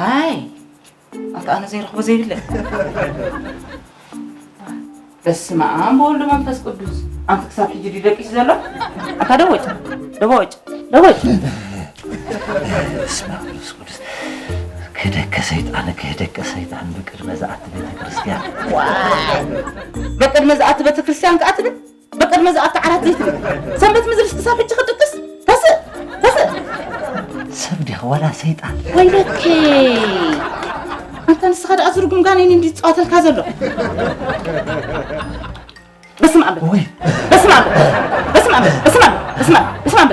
ኣይ ኣንተ ኣነ ዘይረኽቦ ዘይብለ። በስመ ኣብ ወወልድ ወመንፈስ ቅዱስ። ኣንተ ክሳብ ሕጂ ድዩ ደቂሱ ዘሎ? ኣንታ ደቦጭ፣ ደቦጭ፣ ደቦጭ። በስመ ኣብ ወመንፈስ ቅዱስ። ክህደከ ሰይጣን፣ ክህደከ ሰይጣን ብቅድመ ዝኣቲ ቤተ ክርስቲያን። በቅድመ ዝኣቲ ቤተ ክርስቲያን ከኣ ትብል? በቅድመ ዝኣቲ ዓራት ዘይትብል? ሰንበት ምዝርስ ክሳብ ሕጂ ክትጥቅስ? ተስእ! ተስእ! ሰብ ዲኻ ዋላ ሰይጣን? ወይለከ! ኣንታ ንስኻ ደኣ ዝርጉም ጋኔን እንዲ ዝጻወተልካ ዘሎ። በስመ ኣብ። ወይ። በስመ ኣብ። በስመ ኣብ። በስመ ኣብ። በስመ ኣብ። በስመ ኣብ።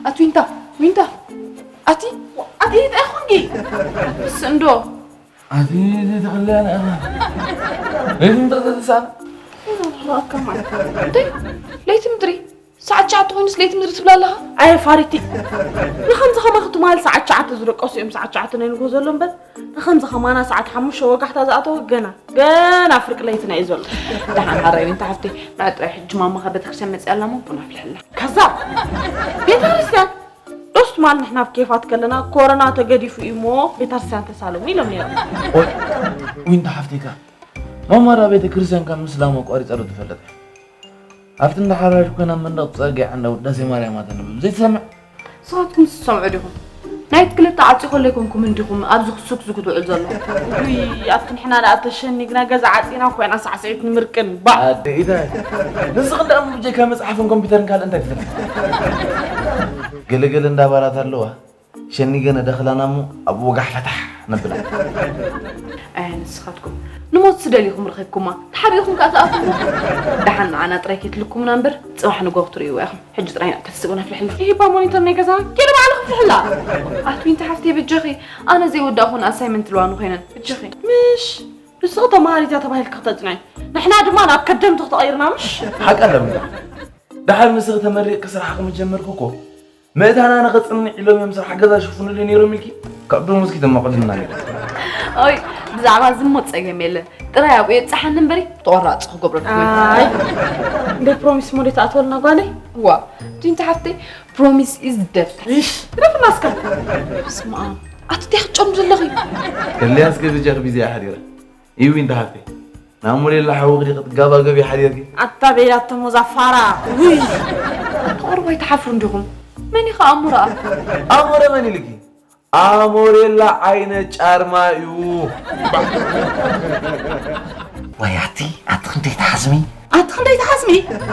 ኣቲ ዊንታ፣ ዊንታ፣ ኣቲ፣ ኣቲ እንታይ ኾንኪ? ስእንዶ። ኣቲ ዘይተኸለያ ንኣኻ። ለይቲ ምድሪ ተተሳለ። እንታይ? ለይቲ ምድሪ? ሰዓት ትሽዓተ ኮይኑስ ለይቲ ምድሪ ትብላ ኣለኻ? ኣየ ፋሪቲ። ንኸምዚ ከማኺ ትማል ሰዓት ትሽዓተ ዝደቀሱ እዮም ሰዓት ትሽዓተ ናይ ንግሆ ዘሎ እምበር። ንኸምዚ ከማና ሰዓት ሓሙሽተ ወጋሕታ ዝኣተወ ገና፣ ገና ፍርቂ ለይትና እዩ ዘሎ። ደሓን ሃራይ ዊንታ ሓፍተይ፣ ንዓ ጥራይ ሕጂ ማማኻ ቤተክርስትያን መፅያ ኣላ እሞ ቡን ኣፍልሕላ። ከዛብ! ቤተክርስትያን? ዶስ ትማል ንሕና ኣብ ኬፋት ከለና ኮሮና ተገዲፉ እዩ እሞ ቤተክርስትያን ተሳለሙ ኢሎም ነይሮም። ኦይ፣ ዊንታ ሓፍተይ ከ ማማ ደኣ ቤተክርስትያን ካብ ምስላም ኣቋሪጻ ዶ ትፈልጥ? ኣብቲ እንዳሓራጅ ኮይና መንደቕ ጸጊዓ እንዳ ውዳሴ ማርያም ኣተንብብ ዘይትሰምዕ? ንስኻትኩም ትሰምዑ ዲኹም? ናይቲ ክልተ ዓጺኹ ኣለይኮንኩም እንዲኹም ኣብዚ ክሱክ ዝጉ ትውዕል ዘሎ? ውይ፣ ኣብቲ ንሕና ደኣ ተሸኒግና ገዛ ዓጺና ኮይና ሳዕስዒት ንምርቅን፣ ባእ! ኣደኢታይ፣ ንስኽን ደኣ ብጀካ መጽሓፍን ኮምፒውተርን ካልእ እንታይ ትፈልጥ? ገለገለ እንዳባራት ኣለዋ። ሸኒገ ነደኽላና እሞ ኣብ ወጋሕ ፈታሕ ነብላ። ኣይ ንስኻትኩም ንሞት ስደሊኹም ረኺብኩማ፣ ተሓቢእኹም ከኣ ትኣትዉ። ደሓን ንዓና ጥራይ ከይትልኩሙና እምበር፣ ጽባሕ ንጎ ክትርእይዋ ኢኹም። ሕጂ ጥራይ ንዕተስቡ ነፍልሕላ። ይሂባ ሞኒተር ናይ ገዛና፣ ኬደ ባዕልኺ ፍልሕላ። ኣቲ ዊንታ ሓፍተይ በጃኺ፣ ኣነ ዘይወዳእኹን ኣሳይመንት ልዋኑ ኮይነን፣ በጃኺ። ምሽ፣ ንስኺ ተማሃሪት እያ ተባሂልኪ ክተጽንዒ፣ ንሕና ድማ ናብ ከደምቲ ክትቐይርና ምሽ? ሓቂ ኣለምካ። ደሓር ንስኺ ተመሪቕኪ ስራሕ ክምጀመርኪ እኮ፣ ምእታና ንኸጽንዕ ኢሎም እዮም ስራሕ ገዛ ሽፍኑለይ ነይሮም ኢልኪ ካብ ደሞዝኪ ተማቕድልና ነይሩ። ኦይ፣ ብዛዕባ እዚ እሞ ጸገም የለን። ጥራይ ኣብኡ የብጽሓኒ እምበሪ፣ ተቖራጺ ክገብረልኩም እየ። ኣይ፣ እንደ ፕሮሚስ እሞ ደይ ትኣትወልና ጓለይ? ዋ፣ ዲንታ ሓፍተይ፣ ፕሮሚስ ኢዝ ደብተር። እሽ፣ ግደፍና እስከ። በስመ ኣብ። ኣቲ እንታይ ክትጨኑ ዘለኺ? ከልያስ ገብጃ ቢዚ እያ ሓዲራ። ኢዊ እንተ ሃብተይ፣ ናብ ሞዴላ ሓውኺ ዲኺ ክትጋባገቢ ሓዲርኪ? ኣታ በያቶ ሞዛ ፋራ። ውይ! ኣታ ቁሩብ ኣይትሓፍሩን ዲኹም? መን ኢኻ ኣሞራኣ? ኣሞረ መን ኢልኪ? ኣሞሬላ ዓይነ ጫርማ እዩ። ዋይ ኣቲ፣ ኣቲ ክንደይ ትሓዝሚ? ኣቲ ክንደይ ትሓዝሚ?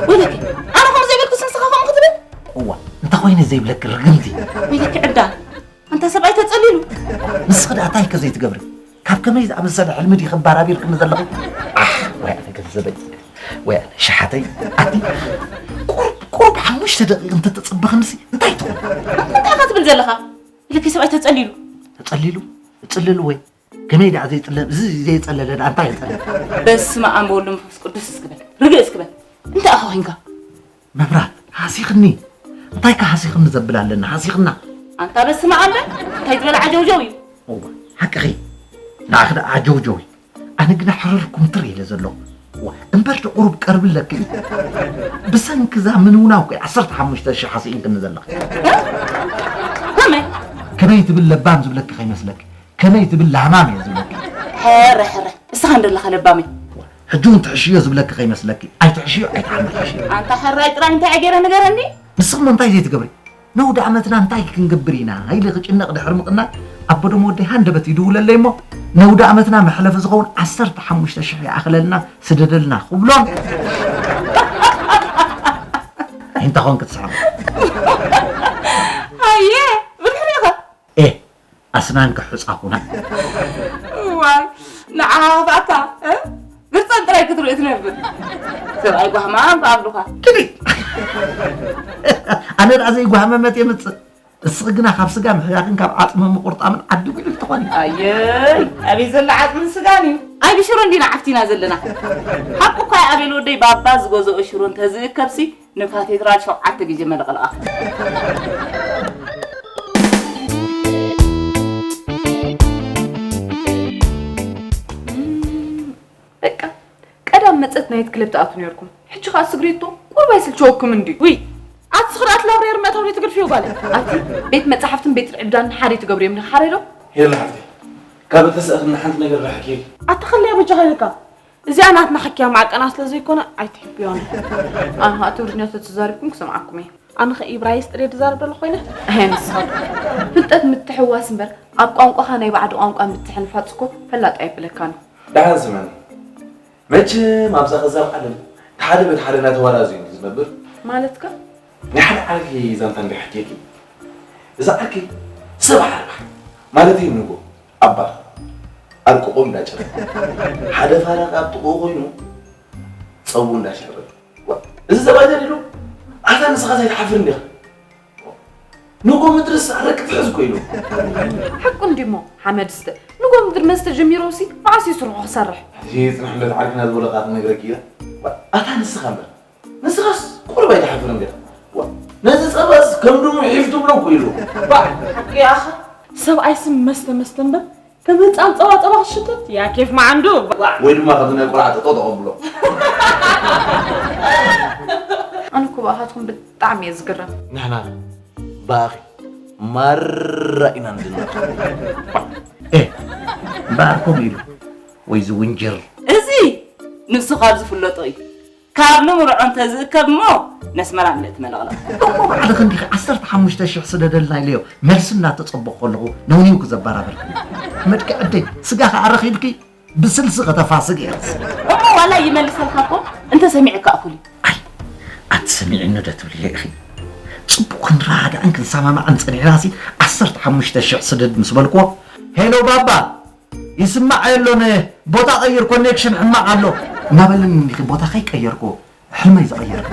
ወይለኪ፣ ኣነ ከምኡ ዘይበልኩስ ንስኻ ከምኡ ክትብል? እዋ፣ እንተ ኾይነ ዘይብለኪ ርግምቲ። ወይለኪ ዕዳ፣ ኣንታ ሰብኣይ ተጸሊሉ። ንስኺ ደኣ እንታይ ከ ዘይትገብሪ? ካብ ከመይ ዝኣመሰለ ሕልሚ ዲኺ ባራቢርክኒ ዘለኺ? ኣሕ፣ ወይ ኣነ ገንዘበይ፣ ወይ ኣነ ሸሓተይ። ኣቲ ቁሩብ፣ ቁሩብ ሓሙሽተ ደቂቕ እንተተጸበኽንሲ እንታይ ትኾን? እንታይ ኢኻ ትብል ዘለኻ? ኢለኪ ሰብኣይ ተጸሊሉ። ተጸሊሉ? እጽልል ወይ? ከመይ ደኣ ዘይጽለል? እዚ ዘየጸለለ ደኣ እንታይ የጸልል? በስመ ኣብ ወወልድ ወመንፈስ ቅዱስ እስኪ በል። ርግእ እስኪ በል። እንታይ ኢኻ ኮይንካ? መብራት፣ ሃሲኽኒ። እንታይ ከ ሃሲኽኒ ዘብል ኣለና? ሃሲኽና። ኣንታ በስመ ኣብ በል። እንታይ ዝበለ ዓጀውጀው እዩ? እዋ፣ ሓቅኺ። ንዓኺ ደኣ ዓጀውጀው እዩ። ኣነ ግና ሕርር ኩምትር ኢለ ዘለኹ። እዋ፣ እምበር ዶ ቁሩብ ቀርብለኪ እዩ። ብሰንኪ እዛ ምንውናው እኮ እዩ ዓሰርተ ሓሙሽተ ሽሕ ሃሲእንክኒ ዘለኺ። ከመይ? ከመይ ትብል ለባም ዝብለኪ ከይመስለኪ። ከመይ ትብል ላህማም እየ ዝብለኪ። ሕረ፣ ሕረ። ንስኻ እንደለኻ ለባመይ። ሕጂ እውን ትሕሽዮ ዝብለኪ ከይመስለኪ። ኣይትሕሽዮ፣ ኣይትሓምሕሽዮ። ኣንታ ሕራይ ጥራይ እንታይ ገይረ ንገረኒ? ንስኺ እሞ እንታይ ዘይትገብሪ? ነውዲ ዓመትና እንታይ ክንገብር ኢና? ኢለ ክጭነቕ ድሕሪ ምቕናይ፣ ኣቦ ደሞ ወደይ ሃንደበት ይድውለለይ እሞ፣ ነውዲ ዓመትና መሕለፊ ዝኸውን ዓሰርተ ሓሙሽተ ሽሕ ይኣኽለልና፣ ስደደልና ክብሎን። እንታይ ኾንክ ትስሕቕ? ኣየ፣ ብድሕሪኻ። ኤ፣ ኣስናንካ ሑጻ ኩና። እዋይ፣ ንዓኻ ኸፍኣታ፣ እ? ብርጸን ጥራይ ክትርኢ ትነብር። ሰብኣይ ጓህማም ከኣብሉኻ። ትቢ! ኣነ ደኣ ዘይጓህመመት የምጽእ። እስኺ ግና ካብ ስጋ ምሕያኽን ካብ ዓጽሚ ምቑርጣምን ዓዲጉ ኢሉ ተኾኒ። ኣየይ፣ ኣበይ ዘሎ ዓጽምን ስጋን እዩ? ኣይ ብሽሮ እንዲና ዓፍቲና ዘለና። ሓቁ እኳ ኣቤል ወደይ ባባ ዝገዝኦ ሽሮ እንተዝእከብሲ ንካቴድራል ሸውዓተ ግዜ መለቕለቓ። በቃ ቀዳም መጸት ናይት ክለብ ትኣትዉ ነርኩም። ሕጂ ኸኣ ስግሬቶ ቁርብ ኣይስልችወኩም እንድዩ? ውይ፣ ኣቲ ስኽሪ ኣቲ ላብሬር ምእታው ዘይትገድፍዮ ጓል። ኣቲ ቤት መጻሕፍትን ቤት ዕብዳን ሓደ ትገብርዮም ንሓረዶ? ሄሎ ሓፍተይ፣ ካብ እተስእኽኒ ሓንቲ ነገር ራሕኪ። ኣቲ ኸለያ በጃኻ ኢልካ። እዚኣ ናትና ሓኪያ ማዕቀና ስለ ዘይኮነ ኣይትሕብዮን። ኣንሃ ትግርኛ ተተዛሪብኩም ክሰምዓኩም እየ። ኣነ ኸ ኢብራይስጥ ድየ ዝዛረብ ዘሎ ኮይነ? ኣይ ንስኻ ፍልጠት ምትሕዋስ እምበር ኣብ ቋንቋኻ ናይ ባዕዲ ቋንቋ ምትሕንፋጽ እኮ ፈላጥ ኣየብለካን። ደሓን ስምዕኒ፣ መቸም ኣብዛ ኸዛብ ዓለም እቲ ሓደ በቲ ሓደ እናተዋራዘ እዩ ዝነብር። ማለትካ? ናይ ሓደ ዓርኪ ዛንታ እንዲሓኪየኪ፣ እዛ ዓርኪ ሰብ ዓርባ ማለት እዩ ንጎ ኣባ ኣርቅቆም እንዳጨረ ሓደ ፋራ ካብ ጥቕኡ ኮይኑ ጸቡ እንዳሸረ። ዋ፣ እዚ ዘባጀር ኢሉ ኣታ ንስኻ ዘይትሓፍር እንዲኻ? ንጎ ምድርስ ኣረቂ ትሕዝ እኮ ኢሉ። ሓቁ እንዲሞ ሓመድ ስተ ንጎ ምድሪ መስተ ጀሚሮሲ መዓስ እዩ ስርሑ ክሰርሕ? እዚ ጽንሕ እንዶ ተዓርክና ዝበለካ ክነግረኪ ኢለ። ዋ፣ ኣታ ንስኻ እምበር ንስኻስ ቁሩብ ኣይትሓፍርን ዲኻ? ዋ፣ ነዚ ጸባስ ከም ድሙ ሒፍ ትብሎ እኮ ኢሉ። ዋ፣ ሓቂ ኣኻ። ሰብኣይ ስም መስተ መስተ እምበር ከም ህጻን ጸባ ጸባ ክሽተት ያ ኬፍ መዓንዱ። ዋ። ወይ ድማ ከምዚ ናይ ቆልዓ ጠጦ ተቐብሎ። ኣነ እኮ ብኣኻትኩም ብጣዕሚ እየ ዝግረም። ንሕና ብኣኺ ማራ ኢና ንድነቕ። ኤ፣ እምበኣር ከምኡ ኢሉ ወይ ዝውንጅር። እዚ ንሱ ካብ ዝፍለጦ እዩ። ካብ ንምርዖ እንተዝእከብ እሞ ነስመራ ምልእቲ መለቕለቕ። እሞ ባዕልኺ እንዲኺ ዓሰርተ ሓሙሽተ ሽሕ ስደደልና ኢለዮ፣ መልሲ እናተጸበኹ ከለኹ ነውኒውኪ ዘበራበርክኒ። መድኪ ዓደይ፣ ስጋ ከኣ ረኺብኪ ብስልሲ ከተፋስግ እየ። እሞ ዋላ ይመልሰልካ እኮ እንተ ሰሚዕካ እኹል እዩ። ኣይ፣ ኣቲ ሰሚዕኒ ዶ ትብልዮ ኢኺ? ጽቡቕ ክንረዳዳእን ክንሰማማዕን ጸኒሕናሲ ዓሰርተ ሓሙሽተ ሽሕ ስደድ ምስ በልክዎ፣ ሄሎ ባባ፣ ይስማዕ የሎን፣ ቦታ ቀይር፣ ኮኔክሽን ሕማቕ ኣሎ እናበለኒ እንዲኺ ቦታ ከይቀየርኩ ሕልመይ ዝቐየርኩ።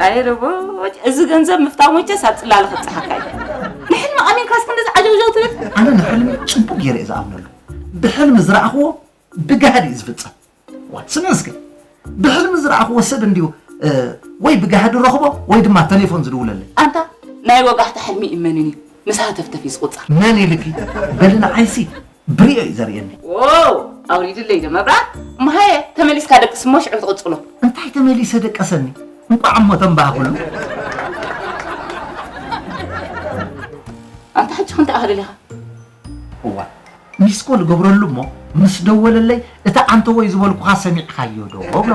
ኣይ ርቡጭ፣ እዚ ገንዘብ ምፍታው መቸስ ኣብ ጽላለ ክብጽሓካ እዩ። ንሕልሚ ኣሚንካስ ክንድዚ ዓጀውጀው ትብል? ኣነ ንሕልሚ ጽቡቕ ገይረ እየ ዝኣምነሉ። ብሕልሚ ዝረኣኽዎ ብጋህዲ እዩ ዝፍጸም። ዋ፣ ስምዒ እስከ። ብሕልሚ ዝረኣኽዎ ሰብ እንድዩ፣ እ፣ ወይ ብጋህዲ ረኽቦ ወይ ድማ ተሌፎን ዝድውለለይ። ኣንታ ናይ ወጋሕታ ሕልሚ እዩ መንን እዩ? ምስ ሃተፍተፍ እዩ ዝቑጸር። መን ኢልኪ? በሊ ንዓይሲ ብሪኦ እዩ ዘርእየኒ። ዎው! ኣውሪድለይ ዶ መብራት? እሞ ሃየ፣ ተመሊስካ ደቅስ እሞ ሽዑ ትቕጽሎ። እንታይ ተመሊሰ ደቀሰኒ? እንቋዕ እሞ ተንባህኹሉ። ኣንታ ሕጂ ክንታይ ኣኽልል ኢኻ? እዋ፣ ሚስኮል እገብረሉ እሞ ምስ ደወለለይ እቲ ዓንተቦይ ዝበልኩኻ ሰሚዕካዮ ዶ? እብሎ።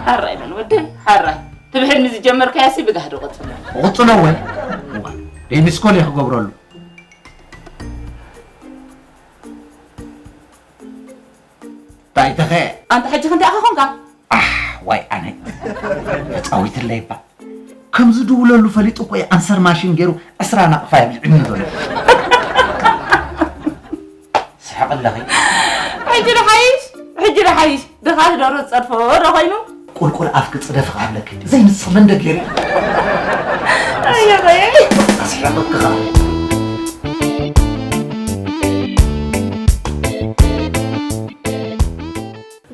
ሓራይ በል ወደይ፣ ሓራይ። እቲ ብሕልሚ ዝጀመርካዮሲ ብጋህዲ ቐጽሎ። ቐጽሎ ወይ? እዋ፣ ደይ ሚስኮል እየ ክገብረሉ። እንታይ ተኸ? ኣንታ ሕጂ ክንታይ ኢኻ ኾንካ? ኣሕ፣ ዋይ ኣነ። ተጻዊትለይ እባ። ከም ዝድውለሉ ፈሊጡ እኮ እዩ ኣንሰር ማሽን ገይሩ ዕስራ ናቕፋ የብሊዑኒ ዘሎ። ስሕቕ ኣለኺ። ሕጂ ዶ ሓይሽ? ሕጂ ዶ ሓይሽ? ድኻ ደሮ ዝጸድፎ ዶ ኮይኑ? ቁልቁል ኣፍኪ ጽደፊ ክኣብለኪ። ዘይንስኽ መንደግ ገይሩ። ኣየ በየ። ኣስሕቕኪ ኸኣ።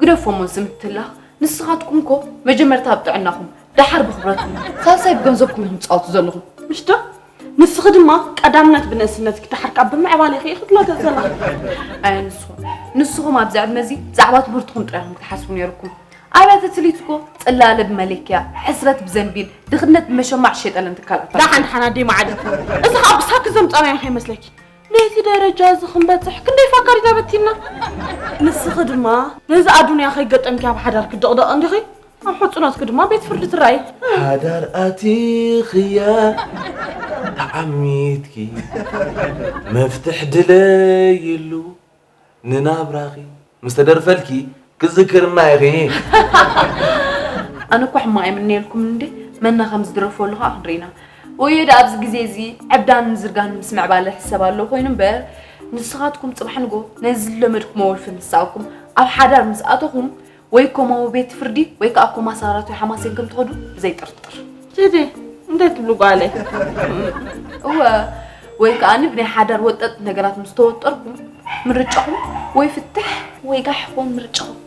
ግደፎ እሞ ዝምትላኽ፣ ንስኻትኩም እኮ መጀመርታ ኣብ ጥዕናኹም፣ ደሓር ብኽብረትኩም፣ ሳልሳይ ብገንዘብኩም ኢኹም ትጻወቱ ዘለኹም። ምሽ ዶ? ንስኺ ድማ ቀዳምነት ብንእስነትኪ፣ ደሓር ከኣ ብምዕባሌኺ ኢኺ ትላገጽ ዘለኺ። ኣየ ንስኹም፣ ንስኹም ኣብዚ ዕድመ እዚ ብዛዕባ ትምህርትኹም ጥራይ ኢኹም ክትሓስቡ ነይርኩም። ኣብያተ ትልሂት እኮ ጽላለ ብመለክያ፣ ሕስረት ብዘንቢል፣ ድኽነት ብመሸማዕ ዝሸየጠለን ትካላት። ደሓን ደሓን ኣደይ መዓልቲ። እዚ ኸኣ ብሳኪ ዘምጻናዮ ከይመስለኪ። ነዚ ደረጃ እዚ ክንበጽሕ ክንደይ ፋካ ዲና በቲና። ንስኺ ድማ ነዚ ኣዱንያ ከይገጠምኪ ኣብ ሓዳር ክድቕደቕ እንዲኺ፣ ኣብ ሕጹኖትኪ ድማ ቤት ፍርዲ ትረኣይ። ሓዳር ኣቲኽያ ተዓሚትኪ፣ መፍትሕ ድለይሉ ንናብራኺ ምስ ተደርፈልኪ ክዝክርና ኢኺ። ኣነ እኮ ሕማቕ ኣይምነየልኩምን እንዴ፣ መና ከም ዝድረፈሉ ኸኣ ክንርኢ ኢና። ወዮ ደኣ ኣብዚ ግዜ እዚ ዕብዳን ምዝርጋን ምስ ምዕባለ ሕሰብ ኣለዎ ኮይኑ እምበር፣ ንስኻትኩም ጽባሕ ንጎ ነዚ ዝለመድኩሞ ወልፊ ምስ ሰኣኩም ኣብ ሓዳር ምስ ኣተኹም፣ ወይ ኮማዊ ቤት ፍርዲ ወይ ከኣ ኮማ ሳራቶ ሓማሴን ከም ትኸዱ ብዘይ ጥርጥር። ቴቴ፣ እንታይ ትብሉ ጓለይ? እወ፣ ወይ ከኣኒ ብናይ ሓዳር ወጠጥ ነገራት ምስ ተወጠርኩም፣ ምርጫኹም ወይ ፍትሕ ወይ ጋሕ ክኾን ምርጫኹም።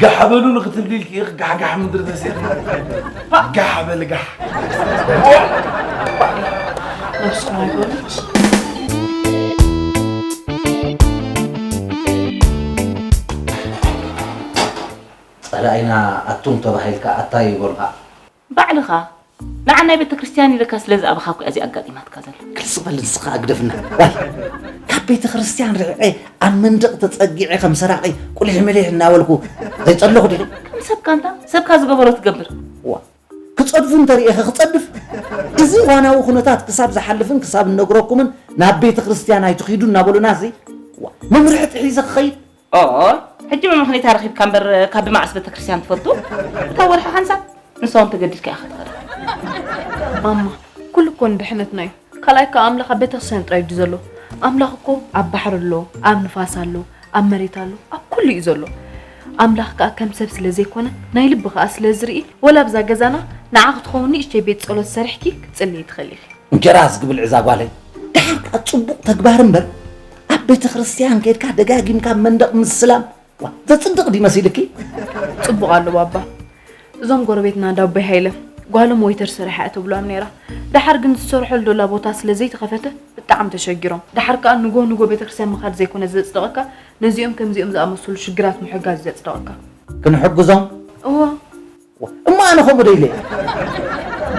ጋሕ በሉ ንክትብሊ ኢልኪ ኢኺ ጋሕጋሕ ምድሪ ተሲእኺ። ጋሕ በሊ ጋሕ። ነብስኹም ኣይበሉ። ጸላኢና ኣቱም ተባሂልካ ኣታ ይበሉኻ። ባዕልኻ ንዓ ናይ ቤተ ክርስቲያን ኢልካ ስለ ዝኣበኻ እኮ እያ እዚኣ ኣጋጢማትካ ዘላ። ክልስ በል ንስኻ ኣግደፍና። ዋይ ካብ ቤተ ክርስቲያን ርሒቐ ኣብ መንደቕ ተጸጊዐ ከም ሰራቒ ቁሊሕ ምሊሕ እናበልኩ ዘይጸለኹ ዲኺ? ከም ሰብካ እንታ ሰብካ ዝገበሮ ትገብር። ዋ ክጸድፉ እንተሪኤኸ ክጸድፍ? እዚ እዋናዊ ኩነታት ክሳብ ዝሓልፍን ክሳብ እነግረኩምን ናብ ቤተ ክርስቲያን ኣይትኺዱ እናበሉና እዚ ዋ መምርሒ ጥሒሰ ክኸይድ? ኦኦ፣ ሕጂ መመኽነይታ ረኺብካ እምበር ካብ ብመዓስ ቤተክርስትያን ትፈቱ? እታ ወርሒ ሓንሳብ ንሳ እውን ተገዲድካ ኢኻ ትኸዳ። ማማ፣ ኩሉ እኮ ንድሕነትና እዩ። ካልኣይ ከኣ ኣምላኽ ኣብ ቤተክርስትያን ጥራይ ድዩ ዘሎ? ኣምላኽ እኮ ኣብ ባሕሪ ኣሎ፣ ኣብ ንፋስ ኣሎ፣ ኣብ መሬት ኣሎ፣ ኣብ ኩሉ እዩ ዘሎ። ኣምላኽ ከኣ ከም ሰብ ስለ ዘይኮነ ናይ ልቢ ከኣ ስለ ዝርኢ ወላ ኣብዛ ገዛና ንዓ ክትኸውን ንእሽተይ ቤት ጸሎት ሰሪሕኪ ክትጽልዪ ትኽእሊ ኢኺ። እንጀራ ዝግብል እዛ ጓለይ ደሓር ከኣ ጽቡቕ ተግባር እምበር ኣብ ቤተ ክርስትያን ከይድካ ደጋጊምካ መንደቕ ምስላም ዋ ዘጽድቕ ድዩ መሲልኪ? ጽቡቕ ኣሎ ባባ። እዞም ጎረቤትና ዳቦይ ሃይለ ጓሎም ወይተር ሰሪሓ እያ ትብሎም ነይራ። ደሓር ግን ዝሰርሖል ዶላ ቦታ ስለ ዘይተኸፈተ ብጣዕሚ ተሸጊሮም። ደሓር ከኣ ንጎ ንጎ ቤተክርስትያን ምኻድ ዘይኮነ ዘጽድቐካ ነዚኦም ከምዚኦም ዝኣመሰሉ ሽግራት ምሕጋዝ እዩ ዘጽድቐካ። ክንሕግዞም እወ እሞ ኣነ ከምኡ ዶ ኢለ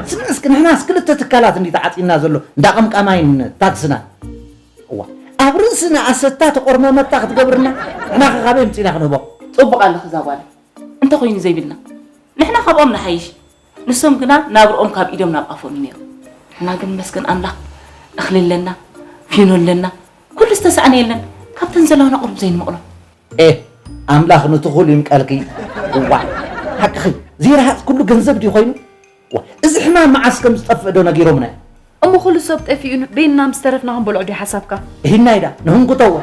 ስምዒ እስኪ ንሕናስ ክልተ ትካላት እንዲ ተዓፂና ዘሎ እንዳ ቀምቃማይን ታክስና እዋ ኣብ ርእስና ኣሰታ ተቆርመመታ ክትገብርና ንሕና ከ ካበይ ምፂና ክንህቦ ፅቡቕ ኣለኺ እዛ ጓለይ እንተኾይኑ ዘይብልና ንሕና ካብኦም ንሓይሽ ንሶም ግና ናብርኦም ካብ ኢዶም ናብ ኣፎም እዩ ነይሩ ንሕና ግን መስገን ኣምላኽ እኽሊ ኣለና ፊኖ ኣለና ኩሉ ዝተሳእነ የለን ካብተን ዘለዋና ቁሩብ ዘይንመቕሎ ኤህ ኣምላኽ ንትኹል ይምቀልኪ እዋይ ሓቅኺ ዘይረሃፅ ኩሉ ገንዘብ ድዩ ኮይኑ እዚ ሕማም መዓስ ከም ዝጠፍእ ዶ ነጊሮምና እዮም እሞ ኩሉ ሰብ ጠፊኡ በይንና ምስ ተረፍና ክንበልዖ ድዩ ሓሳብካ እሂናይ ዳ ንህንጉተዎ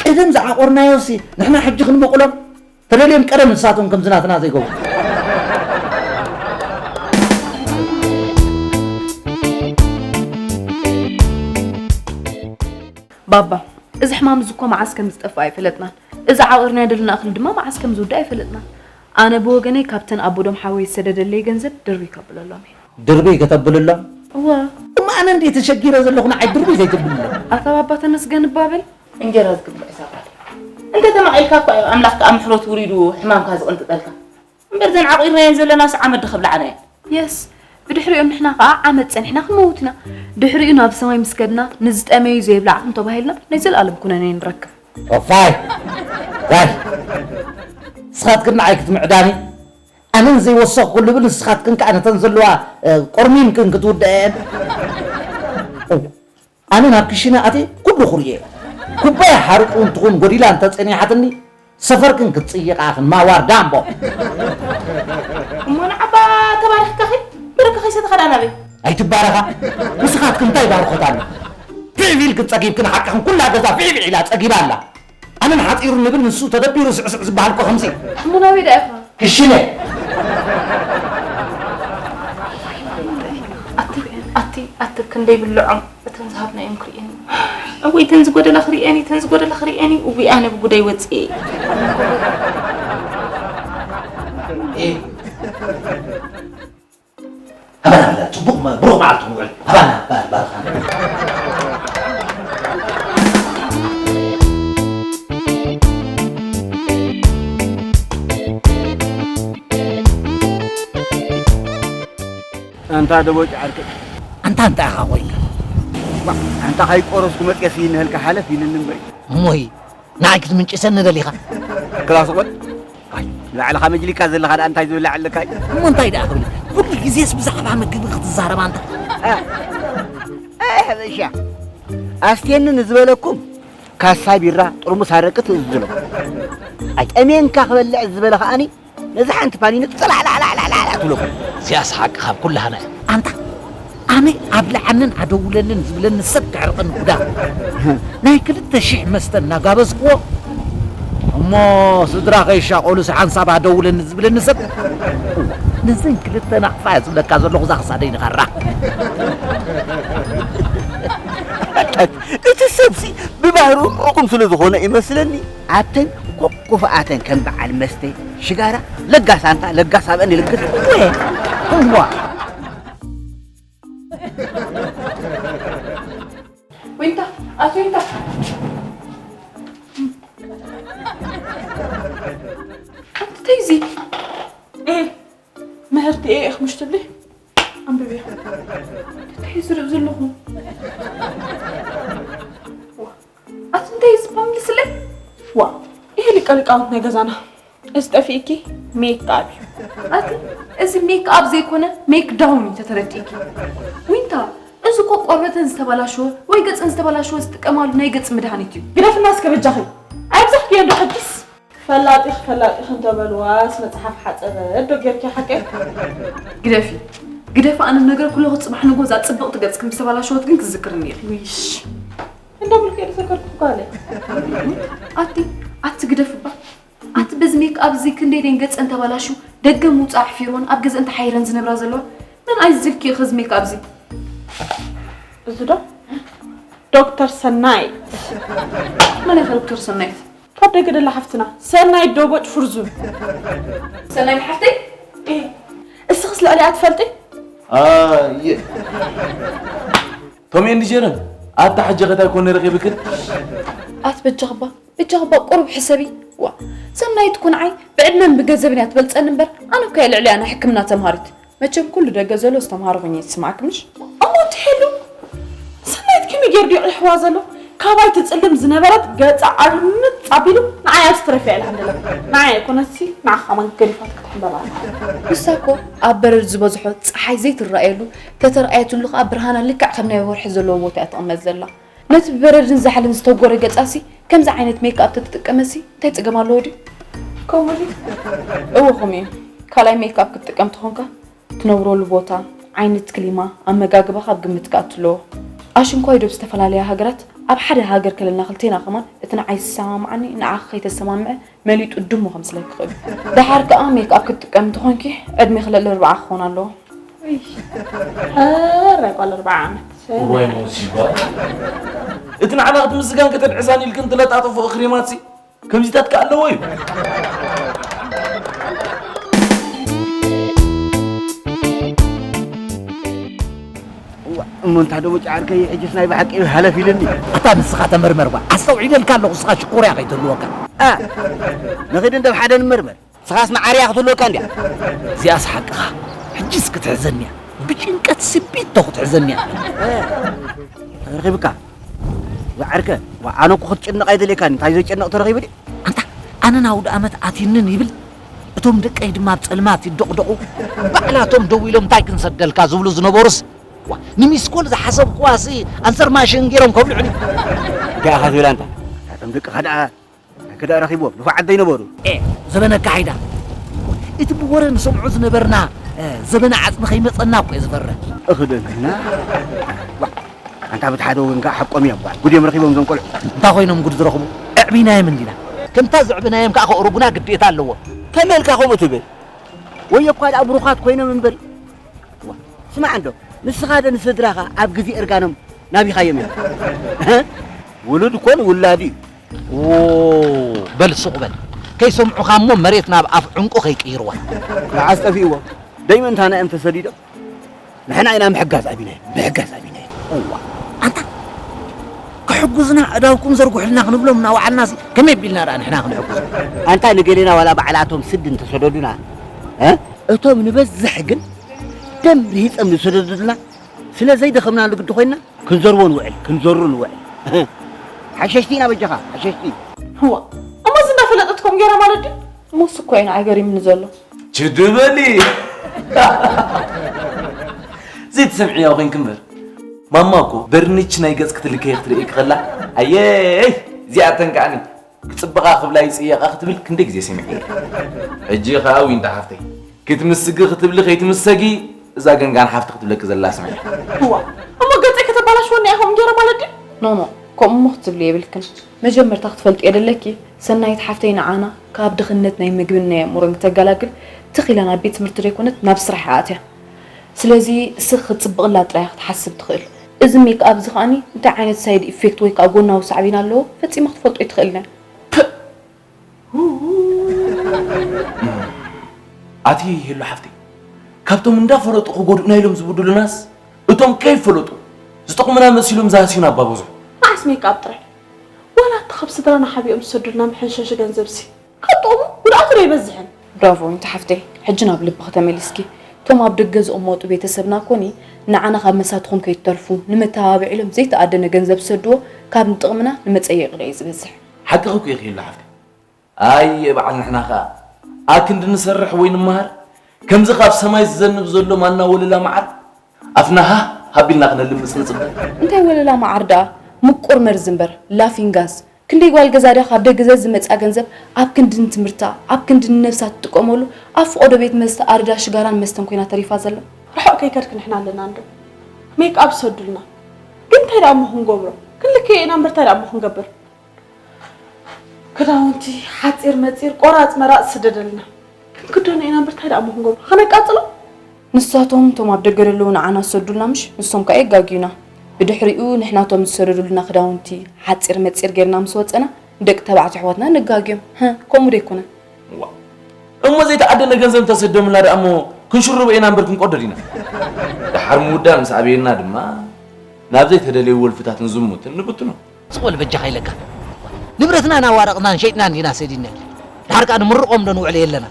ቀደም ዝዓቆርናዮሲ ንሕና ሕጂ ክንመቕሎም ተደልዮም ቀደም ንሳቶም ከምዚ ናትና ዘይገብሩ ባባ እዚ ሕማም እዚ እኮ መዓስ ከም ዝጠፍእ ኣይፈለጥናን። እዚ ዓቒርናዮ ደለና እኽሊ ድማ መዓስ ከም ዝውዳእ ኣይፈለጥናን። ኣነ ብወገነይ ካብተን ኣቦዶም ሓወይ ዝሰደደለይ ገንዘብ ድርብይ ከብለሎም እየ። ድርብይ ከተብልሎም? እወ። እሞ ኣነ እንድየ ተሸጊረ ዘለኹ ንዓይ ድርብይ ዘይተብልለይ? ኣታ ባባ ተመስገን እባ በል። እንጀራ ዝግብዕ እዛ ጓል እንተ ተማቒልካ እኳ እዩ ኣምላኽ ከኣ ምሕረቱ ውሪዱ ሕማምካ ዝቕንጥጠልካ። እምበር ዘን ዓቑርናየን ዘለናስ ዓመት ዶ ከብልዓና እየን። የስ ብድሕሪኦም ንሕና ኸዓ ዓመት ጸኒሕና ክንመውት ኢና ድሕሪኡ ናብ ሰማይ ምስ ከድና ንዝጠመዩ ዘየብላዕኩም ተባሂልና ናይ ዘለኣለም ኩነኔ ንረክብ ኦፋይ ዋይ ንስኻትክን ንዓይ ክትምዕዳኒ ኣነን ዘይወሰኽኩ ልብል ንስኻትክን ከዓ ነተን ዘለዋ ቆርሚምክን ክትውድአየን ኣነ ናብ ክሽነ ኣትየ ኩሉ ክርእዮ እየ። ኩባያ ሓርጭ እውን ትኹን ጎዲላ እንተጸኒሓትኒ ሰፈርክን ክትጽይቃኽን ማዋር ዳምቦ። እሞ ንዓባ ተባሪኽካ ኺድ ብርኪ ኸይሰተኻ ደኣ ናበይ? ኣይትባረኻ ንስኻትክን እንታይ ባርኾት ኣሎ? ፊዕፊዕ ኢልክን ጸጊብክን ሓቅኽን ኩላ ገዛ ፊዕፊዕ ኢላ ጸጊባ ኣላ። ኣነ ንሓጺሩ ንብል ንሱ ተደቢሩ ስዕስዕ ዝበሃል እኮ ከምዚ። እሞ ናበይ ደኣ ኢኻ? ክሽነ። ኣቲ ኣቲ ኣቲ ክንደይ ብልዖም እተን ዝሃብናዮም ክርእየኒ እወይ እተን ዝጎደላ ክርእየኒ እተን ዝጎደላ ክርእየኒ እወይ ኣነ ብጉደይ ወፅየ ሃባና ሃባና ፅቡቕ ብሩኽ መዓልቲ ንውዕል ሃባና ባርኻ ኣንታ ደቦጭ ዓርከይ ኣንታ እንታይ ኢኻ ኮይንካ ኣንታ ካይቆረስኩ መፅየሲ ይንህልካ ሓለፍ ኢልኒ እምበይ እሞይ ንዓይ ክትምንጭሰኒ ደሊኻ ክላስ ቁል ንባዕልኻ መጅሊካ ዘለኻ ደኣ እንታይ ዝብላዕ ኣለካ እዩ እሞ እንታይ ደኣ ክብል ኩሉ ግዜስ ብዛዕባ ምግቢ ክትዛረብ ኣንታ ሕበሻ ኣስትየኒ ንዝበለኩም ካሳ ቢራ ጥርሙስ ኣረቂ ትእዝዝሎም ጠሜንካ ክበልዕ ዝበለ ከኣኒ ነዚ ሓንቲ ፓኒኖ ጥላዕላዕላዕላዕ ትብሎ። እዚኣስ ሓቂ ካብ ኩላህና እያ። ኣንታ ኣነ ኣብልዓንን ኣደውለንን ዝብለኒ ሰብ ከዕርቐኒ ጉዳ ናይ ክልተ ሽሕ መስተ እናጋበዝክዎ እሞ ስድራ ከይሻቆሉስ ሓንሳብ ኣደውለኒ ዝብለኒ ሰብ? እዋ፣ ነዘን ክልተ ናቕፋ እየ ዝብለካ ዘለኹ፣ እዛ ክሳደይ ንኻራ። እቲ ሰብሲ ብባህሩ ርጉም ስለ ዝኾነ ይመስለኒ። ኣብተን ኮኩፍኣተን ከም በዓል መስተ ሽጋራ ለጋስ ኣንታ ለጋስ ኣብአን ይልግስ። እወ፣ እዋ። ዊንታ፣ ኣቲ ዊንታ። ኣቲ ተይዚ። እ፣ ምህርቲ እየ ኢኽ ምሽ ትብሊ? ኣንብብያ። እንታይ ዝርእ ዘለኹ? ኣቲ እንታይ ዝባም ልስለይ? ዋ፣ ይሄ ሊቀ ሊቃውንት ናይ ገዛና። እዚ ጠፊእኪ ሜክ ኣፕ እዩ። ኣቲ እዚ ሜክ ኣፕ ዘይኮነ ሜክ ዳውን እዩ ተተረዲእኪ። ዊንታ፣ እዚ እኮ ቆርበተን ዝተበላሸወ ወይ ገፀን ዝተበላሸወ ዝጥቀማሉ ናይ ገፅ መድሃኒት እዩ። ግደፍና እስከ በጃኺ። ኣይብዛሕክዮ ዶ ሕጂስ? ፈላጢ ፈላጢ እንተበልዋስ መፅሓፍ ሓፀበት ዶ ጌርኪ ሓቀይ? ግደፊ ግደፊ ኣነ ነገር ኩለኹ ፅባሕ ንጎ እዛ ፅብቕቲ ገፅኪ ምስ ተበላሸወት ግን ክዝክርኒ ኢኺ። ውይሽ እንዳበልኩ እየ ዝዘከርኩ ጓለ። ኣቲ ኣቲ ግደፍባ ኣቲ በዚ ሜክ ኣፕ እዚ ክንደይ ደን ገፀን ተበላሹ ደገ ምውፃእ ኣሕፊሮን ኣብ ገዘን ተሓይረን ዝነብራ ዘለዋ መን ኣይ ዝልኪ ኢኺ እዚ ሜክ ኣፕ እዚ እዚ ዶ ዶክተር ሰናይት መን ኢኻ ዶክተር ሰናይት ካብ ደገ ደላ ሓፍትና ሰናይት ዶ ቦጭ ፍርዙን ሰናይት ሓፍተይ እስኽስ ልዕሊኣ ትፈልጢ ኣየ ቶም ኤንድ ጀረን ኣታ ሕጂ ኸታይ ኮነ ረኺብክን ኣት በጃኽባ በጃኽባ ቁሩብ ሕሰቢ ዋ ሰናይት እኮ ንዓይ ብዕድመን ብገንዘብን እያ ትበልፀኒ እምበር ኣነ እኮ እየ ልዕሊኣ ናይ ሕክምና ተምሃሪት መቸም ኩሉ ደገ ዘሎ ዝተምሃረ ኮይነ እየ ዝስማዓኪ ምሽ እሞ ትሕሉ ሰናይት ከመይ ገይሩ ድዩ ዕሕዋ ዘሎ ካባይ ትፅልም ዝነበረት ገፃ ኣልምፅ ኣቢሉ ንዓይ ኣብዚ ትረፊ ኢላ ሃለላ ንዓይ ኣይኮነትሲ ንዓኻ ከማን ገዲፋት ክትሕምበባ ኣላ ንሳ እኮ ኣብ በረድ ዝበዝሖ ፀሓይ ዘይትረኣየሉ ተተረኣየትሉ ከዓ ብርሃና ልክዕ ከም ናይ ወርሒ ዘለዎ ቦታ እያ ትቕመጥ ዘላ ነቲ ብበረድን ዛሕልን ዝተጎረ ገፃሲ ከምዚ ዓይነት ሜክኣፕ ተትጥቀመሲ እንታይ ፅገም ኣለዎ ድዩ? ከምኡ ድዩ? እወ ከምኡ እዩ ካልኣይ ሜክኣፕ ክትጥቀም ተኾንካ ትነብረሉ ቦታ ዓይነት ክሊማ ኣመጋግባኻ ኣብ ግምት ክኣቱ ኣለዎ ኣሽንኳይ ዶብ ዝተፈላለያ ሃገራት ኣብ ሓደ ሃገር ከለና ክልቴና ከማን እቲ ንዓይ ዝሰማምዓኒ ንዓኻ ከይተሰማምዐ መሊጡ ድሙ ከምስለኪ ይኽእል እዩ። ደሓር ከኣ ሜክኣፕ ክትጥቀሚ እንተኾንኪ ዕድሜኺ ልዕሊ ኣርብዓ ክኾን ኣለዎ። ሕራይ ጓል ኣርብዓ ዓመት። እዋይ ሞሲባ። እቲ ንዓና ክትምስጋን ከተድዕሳን ኢልክን ትለጣጥፍኦ ክሬማትሲ ከምዚታት ከ ኣለዎ እዩ። እሞ እንታ ደቦጭ ዓርከይ ሕጅስ ናይ ብሓቂ ሃለፍ ኢልኒ ኣታ ንስኻ ተመርመር ባ ኣስተውዒለልካ ኣለኹ ንስኻ ሽኮርያ ከይትህልወካ ኣ ንኺድ እንደ ሓደ ንመርመር ንስኻስ መዓርያ ክትህልወካ እንድያ እዚኣስ ሓቅኻ ሕጅስ ክትሕዘኒ እያ ብጭንቀት ስቢቶ ክትሕዘኒ እያ ረኺብካ ዝዓርከ ኣነ እኮ ክትጭነቕ ኣይደልየካን እንታይ ዘጨነቕ ተረኺቡ ድዩ ኣንታ ኣነ ናውዲ ኣመት ኣትንን ይብል እቶም ደቀይ ድማ ኣብ ጸልማት ይደቕደቑ ባዕላቶም ደው ኢሎም እንታይ ክንሰደልካ ዝብሉ ዝነበሩስ ንሚስኮል ዝሓሰብክዋሲ ኣንሰር ማሽን ገይሮም ከብልዑኒ እንታይ ኢኻ ዝብል ኣንታ እቶም ደቅኻ ደኣ ክዳ ረኺቦም ንፉዓት ዘይነበሩ ዘበነ ኣካሒዳ እቲ ብወረ ንሰምዖ ዝነበርና ዘበነ ዓፅሚ ከይመፀና እኮ ዝፈርሕ እኽደግና ኣንታ ብትሓደ ወገን ከዓ ሓቆም እዮም ጓል ጉድ እዮም ረኺቦም እዞም ቆልዑ እንታይ ኮይኖም ጉድ ዝረኽቡ ኣዕቢናዮም እንዲና ከምታ ዘዕብናዮም ከዓ ከእርጉና ግዴታ ኣለዎ ከመልካ ከምኡ ትብል ወይ እኳ ደኣ ብሩኻት ኮይኖም እምበር ስማዕ እንዶ ንስኻ ዶ ንስድራኻ ኣብ ግዜ እርጋኖም ናቢኻዮም እዮም ውሉድ ኮን ውላድ እዩ በል ሱቕ በል ከይሰምዑኻ እሞ መሬት ናብ ኣፍ ዕንቁ ከይቅይርዋ መዓስ ጠፊእዎ ደይ ምእንታና እዮም ተሰዲዶም ንሕና ኢና ምሕጋዝ ኣቢናዮ ምሕጋዝ ኣቢናዮ እዋ ኣንታ ክሕጉዝና ኣእዳውኩም ዘርጉሕልና ክንብሎም እናወዓልና ከመይ ቢልና ደኣ ንሕና ክንሕጉዝ ኣንታ ንገሌና ዋላ ባዕላቶም ስድ እንተሰደዱና እቶም ንበዝሕ ግን ደም ርሂፀም ዝሰደዱልና ስለ ዘይደኸምናሉ ግዲ ኮይንና ክንዘርቦ ንውዕል ክንዘሩ ንውዕል ሓሸሽቲ ኢና በጃኻ ሓሸሽቲ እዋ እሞዚ እንዳፈለጠትኩም ገይራ ማለት ድዩ እሞስ እኮ ኢና ኣገሪምኒ ዘሎ ችድበሊ ዘይትሰምዕያ ኮይንክ እምበር ማማ እኮ በርንች ናይ ገጽ ክትልከይ ክትርኢ ክኸላ ኣየይ እዚኣተን ከዓኒ ክጽብቓ ክብላ ይጽየቓ ክትብል ክንደይ ግዜ ሰሚዐ እየ ሕጂ ኸኣ ዊንታ ሓፍተይ ክትምስጊ ክትብሊ ከይትምሰጊ እዛ ገንጋን ሓፍቲ ክትብለኪ ዘላ ስምዒ እዋ እሞ ገጸይ ከተባላሽወኒ ኢኹም እንጀራ ማለት ድዩ ኖኖ ከምኡ ክትብሊ የብልክን። መጀመርታ ክትፈልጥዮ ደለኪ፣ ሰናይት ሓፍተይ ንዓና ካብ ድኽነት ናይ ምግብን ናይ ኣእምሮን ክተገላግል ትኽ ኢላ ናብ ቤት ትምህርቲ ዘይኮነት ናብ ስራሕ እያ ኣትያ። ስለዚ እስኺ ክትጽብቕላ ጥራይ ክትሓስብ ትኽእል። እዚ ሜክኣፕ እዚ ከኣኒ እንታይ ዓይነት ሳይድ ኢፌክት ወይ ከኣ ጎናዊ ሳዕቤን ኣለዎ ፈጺማ ክትፈልጦ ኣይትኽእልን እያ። ኣቲ ሄሉ ሓፍተይ፣ ካብቶም እንዳፈለጡ ክጎድኡና ኢሎም ዝብድሉናስ እቶም ከይፈለጡ ዝጠቕሙና መሲሎም ዝሃስዩና ኣባበዙ። መዓስ ሜክኣፕ ጥራይ ዋላ እቲ ካብ ስድራና ሓቢኦም ዝሰዱልና መሐንሸሺ ገንዘብሲ ካብ ጥቕሙ ጉድኣቱ ዶ ኣይበዝሕን? ብራቮ ዊንቲ ሓፍተይ፣ ሕጂ ናብ ልብኺ ተመሊስኪ። እቶም ኣብ ደገ ዝቕመጡ ቤተሰብና ኮኒ ንዓና ካብ መሳትኹም ከይትተርፉ ንመተባብዒ ኢሎም ዘይተኣደነ ገንዘብ ዝሰድዎ ካብ ንጥቕምና ንመፀየቒ ዶ እዩ ዝበዝሕ። ሓቅኺ እኮ ኢኺ ሄሉ ሓፍተይ። ኣየ በዓል ንሕና ኸኣ ኣክንዲ ንሰርሕ ወይ ንመሃር ከምዚ ካብ ሰማይ ዝዘንብ ዘሎ ማና ወለላ መዓር ኣፍና ሃህ ኣቢልና ክነልምጽ ንጽበ። እንታይ ወለላ መዓር ደኣ ምቁር መርዚ እምበር ላፊንግ ጋዝ። ክንደይ ጓል ገዛ ድያ ካብ ደገ ዘዝመጽኣ ገንዘብ ኣብ ክንዲ ንትምህርታ ኣብ ክንዲ ንነብሳ ትጥቀመሉ ኣብ ፍቖዶ ቤት መስተ ኣርዳ ሽጋራን መስተን ኮይና ተሪፋ ዘላ። ርሑቕ ከይከድኪ ንሕና ኣለና እንዶ ሜክኣፕ ዝሰዱልና ግን እንታይ ደኣ እሞ ክንገብሮ ክንልከዮ ኢና እምበር እንታይ ደኣ እሞ ክንገብር። ክዳውንቲ ሓፂር መፂር ቆራፅ መራፅ ስደደልና ክንክደኖ ኢና እምበር ታይ ደኣ እሞ ክንገብሮ ከነቃፅሎ። ንሳቶም እቶም ኣብ ደገ ዘለዉ ንዓና ዝሰዱልና ምሽ ንሶም ከኣ የጋግዩና ብድሕሪኡ ንሕና እቶም ዝሰደዱልና ክዳውንቲ ሓፂር መፂር ጌርና ምስ ወፀና ንደቂ ተባዕትዮ ኣሕዋትና ነጋግዮም ህእ ከምኡ ዶ ኣይኮነን። ዋእ እሞ ዘይተዓደነ ገንዘብ እንተሰደምልና ደኣ እሞ ክንሽርቦ ኢና እምበር ክንቀዶ ዲና። ደሓር ምውዳእ ምስ ኣበየና ድማ ናብ ዘይተደለዩ ወልፍታትን ዝሙትን ንብትኖ። ስቕ በል በጃኻ ኢለካ። ንብረትና እናዋረቕናን ሸይጥናን ዲና ሰዲድናዮ። ደሓር ከኣ ንምርቖም ዶ ንውዕል የለና።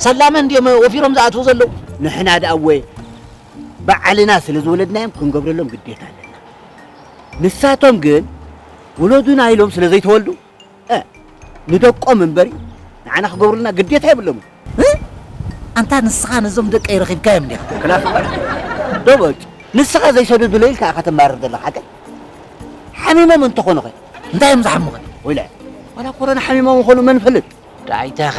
ሰላመን ድዮም ወፊሮም ዝኣትዉ ዘለዉ። ንሕና ደኣ እወ ባዕልና ስለ ዝወለድናዮም ክንገብረሎም ግዴታ ኣለና። ንሳቶም ግን ውለዱና ኢሎም ስለ ዘይተወልዱ ንደቆም እምበሪ ንዓና ክገብሩልና ግዴታ የብሎምን። ኣንታ ንስኻ ነዞም ደቀይ ረኺብካዮም ዲኻ? ክላፍ ዶበጭ ንስኻ ዘይሰደዱለይ ኢልካ ኢኻ ተማርር ዘለኻ ሓቀይ? ሓሚሞም እንተኾኑኸ? እንታይ እዮም ዝሓሙኸ? ወይለ ዋላ ኮሮና ሓሚሞም ይኾኑ መን ይፈልጥ? ዳይተኸ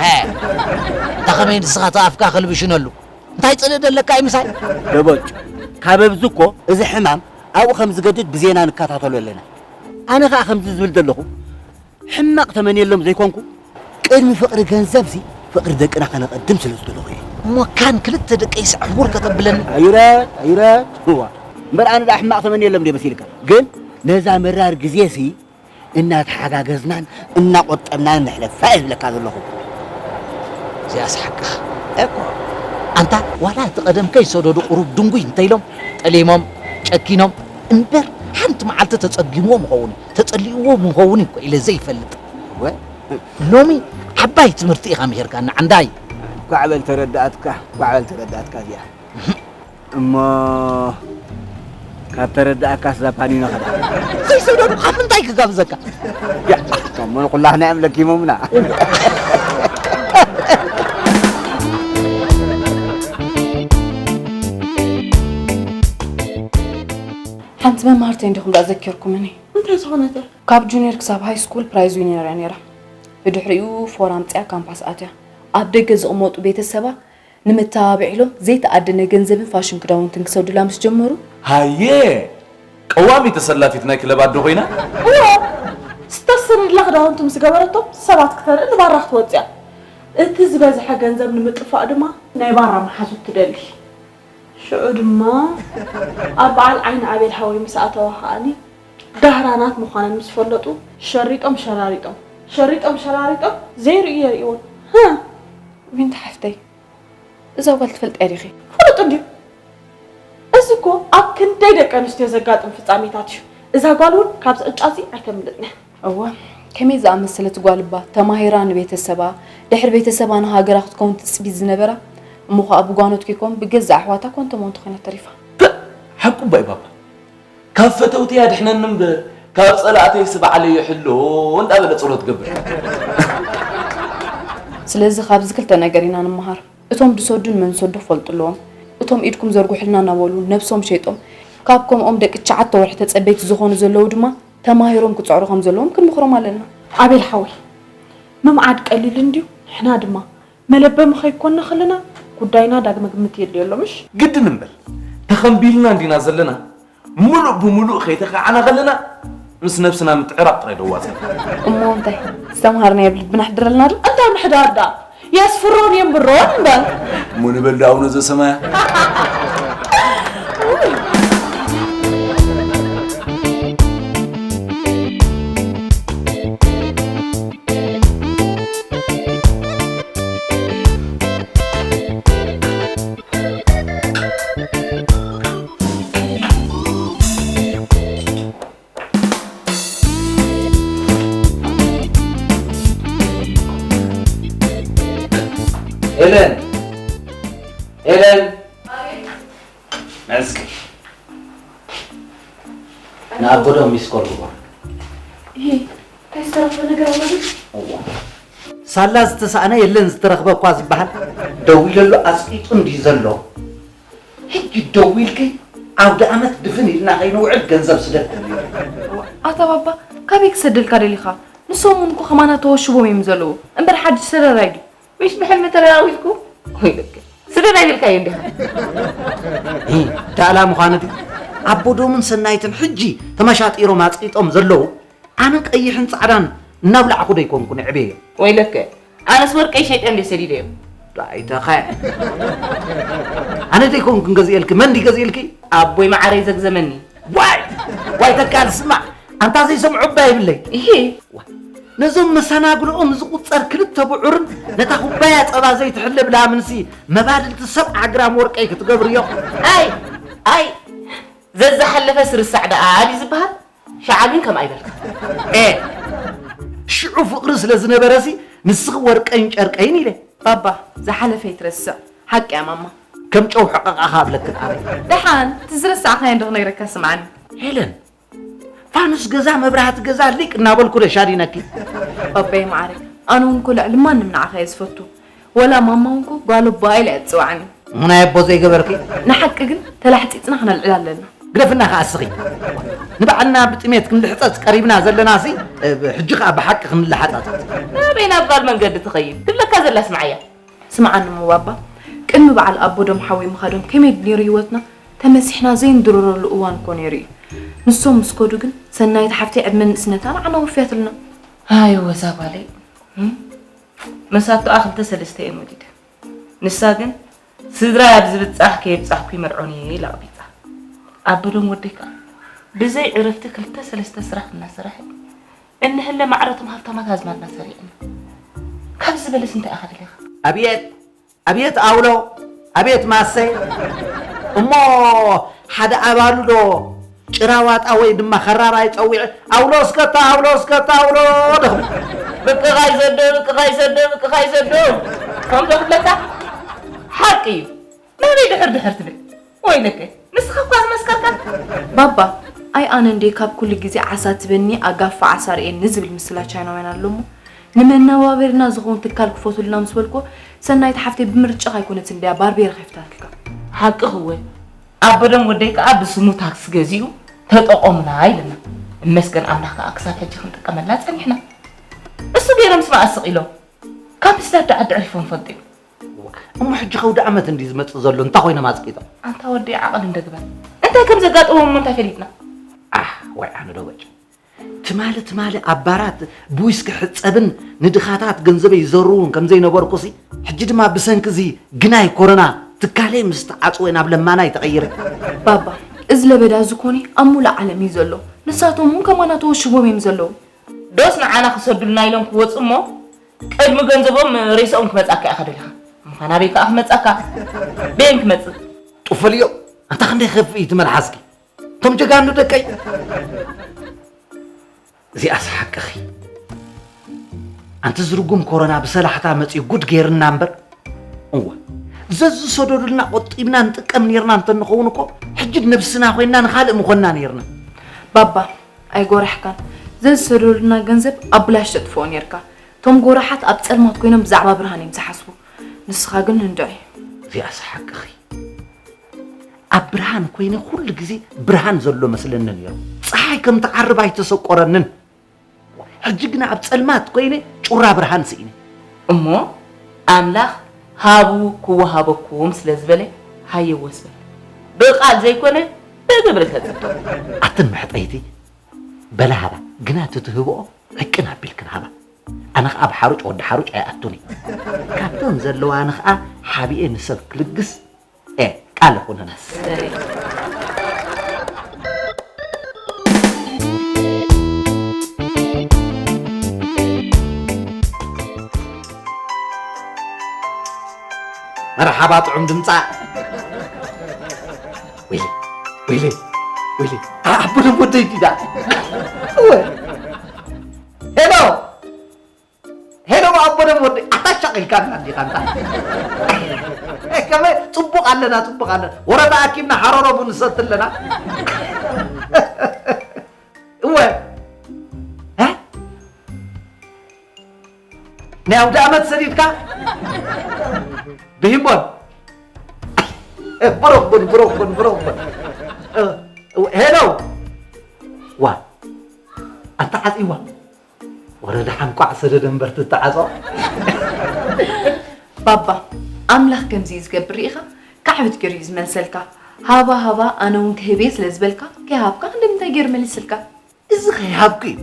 እንተ ኸመይ ንስኻ እቲ ኣፍካ ከልብሽነሉ እንታይ ጽልኢ ደለካ እዩ ምሳይ? ዶበጭ ካብ ኣብዚ እኮ እዚ ሕማም ኣብኡ ከም ዝገድድ ብዜና ንከታተሎ ኣለና። ኣነ ኸኣ ከምዚ ዝብል ዘለኹ ሕማቕ ተመንየሎም ዘይኮንኩ ቅድሚ ፍቕሪ ገንዘብሲ ፍቕሪ ደቅና ከነቐድም ስለ ዝደለኹ እየ። እሞ ካን ክልተ ደቀይስ ዕውር ከተብለኒ? ኣይውረድ ኣይውረድ እዋ እምበር ኣነ ደኣ ሕማቕ ተመንየሎም ድየ መሲልካ? ግን ነዛ መራር ግዜሲ እናተሓጋገዝናን እናቖጠብናን ነሕለፋ እየ ዝብለካ ዘለኹ። እዚኣስ ሓቅኻ እኮ ኣንታ ዋላ እቲ ቀደም ከይሰደዱ ቁሩብ ድንጉይ እንተኢሎም ጠሊሞም ጨኪኖም እምበር ሓንቲ መዓልቲ ተጸጊምዎም ይኸውን እዩ ተጸሊእዎም ይኸውን እዩ እኮ ኢለ ዘይፈልጥ። እወ ሎሚ ዓባይ ትምህርቲ ኢኻ ምሂርካና ዓንዳይ። ኳዕ በል ተረዳእትካ ኳዕ በል ተረዳእትካ እዚኣ። እሞ ካብ ተረዳእካስ ዛፓኒኖ ኸዳ። ከይሰደዱ ካብ ምንታይ ክጋብዘካ? እሞ ንኹላህና እዮም ለኪሞምና። ሓንቲ መማህርተይ እንዲኹም ደኣ ዘኪርኩምኒ። እንታይ ዝኾነት እያ? ካብ ጁኒየር ክሳብ ሃይ ስኩል ፕራይዝ ዊነር እያ ነይራ። ብድሕሪኡ ፎር ኣምጺኣ ካምፓስ ኣትያ። ኣብ ደገ ዝቕመጡ ቤተሰባ ንመተባብዒ ኢሎም ዘይተኣደነ ገንዘብን ፋሽን ክዳውንትን ክሰዱላ ምስ ጀመሩ፣ ሃየ! ቀዋሚት ተሰላፊት ናይ ክለብ ኣዶ ኮይና? እወ! ዝተሰደደላ ክዳውንቲ ምስ ገበረቶ ሰባት ክተርኢ ንባራ ክትወጽእ እያ። እቲ ዝበዝሐ ገንዘብ ንምጥፋእ ድማ ናይ ባራ መሓዙት ትደሊ። ሽዑ ድማ ኣብ በዓል ዓይኒ ኣቤል ሓወይ ምስ ኣተዋ ከኣኒ ዳህራናት ምዃነን ምስ ፈለጡ ሸሪጦም ሸራሪጦም ሸሪጦም ሸራሪጦም ዘይርእዩ የርእይወን። ህእ! ዊንቲ ሓፍተይ እዛ ጓል ትፈልጥያ ዲኺ? ፍሉጥ እንድዩ። እዚ እኮ ኣብ ክንደይ ደቂ ኣንስትዮ ዘጋጥም ፍጻሜታት እዩ። እዛ ጓል እውን ካብዚ ዕጫ እዚ ኣይተምልጥን እያ። እወ፣ ከመይ ዝኣመሰለት ጓል እባ ተማሂራ ንቤተሰባ፣ ድሕሪ ቤተሰባ ንሃገራ ክትከውን ትጽቢት ዝነበራ፣ እሞ ኸኣ ብጓኖት ኬኮም ብገዛእ ኣሕዋታ ኮንቶ ሞንቶ ኮይና ተሪፋ። ፐእ! ሓቁ እባ እዩ ባባ። ካብ ፈተውተይ ኣድሕነኒ እምበር ካብ ጸላእተይስ ባዕለይ ይሕሎ እንዳበለ ጸሎት ትገብር። ስለዚ ካብዚ ክልተ ነገር ኢና ንመሃር። እቶም ድሰዱ ንመን ዝሰዶ ክፈልጡ ኣለዎም። እቶም ኢድኩም ዘርጉሑልና እናበሉ ነብሶም ሸይጦም ካብ ከምኦም ደቂ ትሽዓተ ወርሒ ተጸበይቲ ዝኾኑ ዘለዉ ድማ ተማሂሮም ክጽዕሩ ከም ዘለዎም ክንምኽሮም ኣለና። ኣቤል ሓወይ ምምዓድ ቀሊል እንድዩ ንሕና ድማ መለበሚ ከይኮንና ከለና ጉዳይና ዳግመ ግምት የድልዮ ኣሎ ምሽ? ግድን እምበር ተኸምቢልና እንዲና ዘለና ምሉእ ብምሉእ ከይተኻዕና ከለና ምስ ነብስና ምትዕራቕ ጥራይ ደዋፀ። እሞ እንታይ ዝተምሃርናዮ ኣብ ልብና ሕድረልና ዶ? እንታይ ምሕዳር ደኣ? የስፍሮን የንብሮን እምበር። እሞ ንበል ዶ ኣቡነ ዘሰማያ? ኤለን፣ ኤለን፣ መዝጊ ንኣቦዶ ሚስኮል ግበር። እንታይ ዝተረፈ ነገር ኣሎ ግን? ሳላ ዝተሳእነ የለን ዝተረኽበ እኳ ዝበሃል። ደዊለሉ ኣፅቂጡ እንድዩ ዘሎ። ሕጂ ደዊልኪ ኣውደ ኣመት ድፍን ኢልና ከይንውዕል ገንዘብ ስደድ። ኣታ ባባ፣ ካበይ ክሰደልካ ደሊኻ? ንሶም እውን እኮ ከማና ተወሽቦም እዮም ዘለዉ። እምበር ሓድሽ ሰደራይ ድዩ? ምሽ ብሕልሚ ተለዋዊልኩ? ወይ ልክ ስደድ ኣይብልካዮ እንዲኻ። ዳእላ ምዃኑ ድዩ? ኣቦዶምን ሰናይትን ሕጂ ተመሻጢሮም ኣፅቂጦም ዘለዉ ኣነ ቀይሕን ፃዕዳን እናብላዕኩ ዶ ኣይኮንኩ ንዕበዮ። ወይ ልክ ኣነስ ወርቀይ ሸይጠ እንደ ሰዲደዮ። ኣይተኸ ኣነ ዶ ኣይኮንኩ ገዚኤልኪ? መን ድዩ ገዚኤልኪ? ኣቦይ መዓረይ ዘግዘመኒ። ዋይ ዋይ ተካል ስማዕ ኣንታ ዘይሰምዑ እባ ይብለይ። ይሄ ነዞም መሰናግልኦም ዝቁፀር ክልተ ብዑርን ነታ ኩባያ ፀባ ዘይትሕለብ ላምንሲ መባድልቲ ሰብዓ ግራም ወርቀይ ክትገብርዮ። ኣይ ኣይ ዘዝሓለፈ ስርሳዕ ደኣ ድዩ ዝበሃል? ሸዓ ግን ከምኣ ይበልካ። ኤ ሽዑ ፍቅሪ ስለ ዝነበረሲ ንስኺ ወርቀይን ጨርቀይን ኢለ። ባባ ዝሓለፈ ይትረስዕ። ሓቂ እያ ማማ። ከም ጨው ሕቐቓ ካብለክን ኣበይ። ደሓን እቲ ዝረሳዕካዮ እንዶ ክነግረካ ስምዓኒ። ሄለን ፋኑስ ገዛ መብራህቲ ገዛ ሊቅ እናበልኩ ዶ ሻዲነኪ። ባባይ መዓረይ ኣነ እውን እኮ ልዕሊ ማንም ንዓኻ እየ ዝፈቱ። ወላ ማማ እውን እኮ ጓል ኣቦኣ ኢላ እያ ትፅውዓኒ። ምናይ ኣቦ ዘይገበርኪ። ንሓቂ ግን ተላሕፂፅና ክነልዕል ኣለና። ግደፍና ከዓ እስኺ። ንባዕልና ብጥሜት ክንልሕፀፅ ቀሪብና ዘለናሲ ሕጂ ከዓ ብሓቂ ክንለሓፃፀፅ። ናበይ ናብ ጓል መንገዲ ትኸይድ ትብለካ ዘላ ስምዓያ። ስምዓኒ እሞ ባባ፣ ቅድሚ በዓል ኣቦዶም ሓወይ ምኻዶም ከመይ ነይሩ ህይወትና? ተመሲሕና ዘይንድረረሉ እዋን እኮ ነይሩ እዩ። ንሶም ምስ ከዱ ግን ሰናይት ሓፍተይ ዕድመ ንእስነታ ንዓና ወፍያትልና። ኣይ ወዛ ጓለይ፣ መሳቶኣ ክልተ ሰለስተ እየን ወሊደን። ንሳ ግን ስድራይ ኣብ ዝብጻሕ ከየብጻሕኩ ይመርዖን እየ ኢላ ኣቕቢጻ። ኣቦዶም ወደይ ከኣ ብዘይ ዕረፍቲ ክልተ ሰለስተ ስራሕ እናሰርሐ እንህለ ማዕረቶም ሃብታማት ኣዝማድና ሰሪዕና። ካብ ዝበለስ እንታይ ኢኻ ደሊኻ? ኣብየት ኣብየት ኣውሎ ኣብየት ማሰ እሞ ሓደ ኣባሉ ዶ ጭራ ዋጣ ወይ ድማ ከራራይ ጸዊዐ ኣውሎ እስከታ ኣውሎ እስከታ ኣውሎ ደኽብል። ብቅኻይ ዘዶ ብቅኻይ ዘዶ ብቅኻይ ዘዶ ከምዶ ክብለካ ሓቂ እዩ። ናበይ ድሕር ድሕር ትብል? ወይለከ ንስኻ እኳ ዝመስከርካ። ባባ ኣይ ኣነ እንዴ ካብ ኩሉ ግዜ ዓሳ ትበኒ ኣጋፋ ዓሳ ርእየኒ ዝብል ምስላ ቻይናውያን ኣሎ እሞ ንመነባበሪና ዝኸውን ትካል ክፈቱልና ምስ በልኩዎ ሰናይት ሓፍተይ ብምርጫኻ ኣይኮነትን ድያ ባርቤር ከፊታትልካ። ሓቅኺ እወ ኣበዶም ወደይ ከኣ ብስሙ ታክሲ ገዚኡ ተጠቐሙላ ኢልና እመስገን ኣምላኽ ከኣ ክሳብ ሕጂ ክንጥቀመላ ጸኒሕና። እሱ ገይሮምስ መኣስ ስቕ ኢሎም ካብ ምስዳድ ደኣ ዓዲ ዕሪፎም ፈልጢ። እሞ ሕጂ ከውዲ ዓመት እንዲ ዝመጽእ ዘሎ እንታይ ኮይኖም ኣጽቂጦም? ኣንታ ወዲ ዓቐል እንደግበር እንታይ ከም ዘጋጠሞም እሞ እንታይ ፈሊጥና? ኣህ ወይ ኣነ ዶ በጭ ትማሊ ትማሊ ኣብ ባራት ብዊስኪ ሕጸብን ንድኻታት ገንዘበይ ይዘርውን ከም ዘይነበርኩሲ ሕጂ ድማ ብሰንኪ እዚ ግናይ ኮሮና ትካለይ ምስ ተዓጽወ ናብ ለማናይ ተቐይረ። ባባ እዚ ለበዳ እዚ ኮኒ ኣብ ሙሉእ ዓለም እዩ ዘሎ። ንሳቶም እውን ከማና ተወሽቦም እዮም ዘለዉ። ዶስ ንዓና ክሰዱልና ኢሎም ክወጹ እሞ ቅድሚ ገንዘቦም ሬስኦም ክመጻካ ኢኻ ደሊኻ። እሞ ናበይ ከኣ ክመጻካ? በየን ክመጽእ? ጡፈልዮ ኣንታ ክንደይ ክኸፍእ እዩ እቲ መልሓስኪ? እቶም ጀጋኑ ደቀይ። እዚኣስ ሓቅኺ። ኣንቲ ዝርጉም ኮሮና ብሰላሕታ መጺኡ ጉድ ገይርና እምበር እዋ ዘዝሰደዱልና ቆጢብና ንጥቀም ነይርና እንተንኸውን እኮ ሕጂ ነብስና ኮይንና ንኻልእ ምኾንና ነይርና። ባባ ኣይጎራሕካን። ዘዝሰደዱልና ገንዘብ ኣብ ብላሽ ተጥፍኦ ነይርካ። እቶም ጎራሓት ኣብ ጸልማት ኮይኖም ብዛዕባ ብርሃን እዮም ዝሓስቡ። ንስኻ ግን እንድዒ። እዚኣስ ሓቅኺ። ኣብ ብርሃን ኮይነ ኩሉ ግዜ ብርሃን ዘሎ መስለኒ ነይሩ። ጸሓይ ከም ትዓርብ ኣይተሰቆረንን። ሕጂ ግና ኣብ ጸልማት ኮይነ ጩራ ብርሃን ስኢነ። እሞ ኣምላኽ ሃቡ ክወሃበኩም ስለ ዝበለ ሃየዎ ስበል። ብቓል ዘይኮነ ብግብሪ ተጽብጦ። ኣትን መሕጠይቲ በላ ሃባ፣ ግና እቲ ትህብኦ ዕቅን ኣቢልክን ሃባ። ኣነ ኸዓ ብሓሩጭ ወዲ ሓሩጭ ኣይኣቱን እየ። ካብተን ዘለዋኒ ኸዓ ሓቢኤ ንሰብ ክልግስ እየ ቃል እኹንና። መርሓባ ጥዑም ድምፃ። ወይለ፣ ወይለ፣ ወይለ። ኣቦ ደም ወደይ ዲዳ። እወ። ሄሎ። ሄሎ፣ ኣቦ ደም ወደይ። ኣታ ሻቒልካ እንዲኻ እንታ። ከመይ? ጽቡቕ ኣለና፣ ጽቡቕ ኣለና። ወረዳ ኣኪብና ሓሮሮ ቡን ንሰቲ ኣለና። እወ። እ? ናይ ኣውደ ዓመት ሰዲድካ? ብሂምቦን። ብሮኽቦን፣ ብሮኽቦን፣ ብሮኽቦን። እ፣ ሄሎ። ዋ፣ ኣንታ ዓጽይዋ። ወረ ደሓን ኳዕ ሰደደ እምበር ትተዓጾ። ባባ፣ ኣምላኽ ከምዚ እዩ ዝገብር ርኢኻ? ካዕብት ገይሩ እዩ ዝመልሰልካ። ሃባ፣ ሃባ፣ ኣነ እውን ክህብ እየ ስለ ዝበልካ፣ ከይሃብካ ክንደምንታይ ገይሩ መሊስልካ? እዚ ከይሃብኩ እዩ።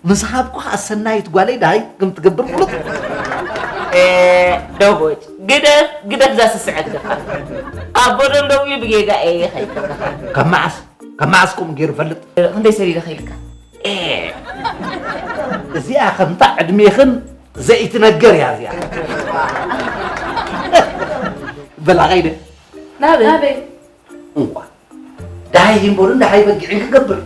ምስ ሃብኩ ኸኣ ሰናይት ጓለይ ደሃይ ከም ትገብር ፍሉጥ። ኤ፣ ደቦጭ፣ ግደፍ፣ ግደፍ እዛ ስስዐት ደፋር። ኣቦ ደም ደው እዩ ብጌጋ እየ ከይብለካ። ካብ መዓስ፣ ካብ መዓስ ከምኡ ገይሩ ይፈልጥ? ክንደይ ሰዲደ ከይልካ? ኤ፣ እዚኣ ከምታ ዕድሜኽን ዘይትነገር እያ እዚኣ። በላ ኸይደ። ናበይ? ናበይ? እንኳ ደሃይ ሂምቦልን ደሃይ በጊዕን ክገብር።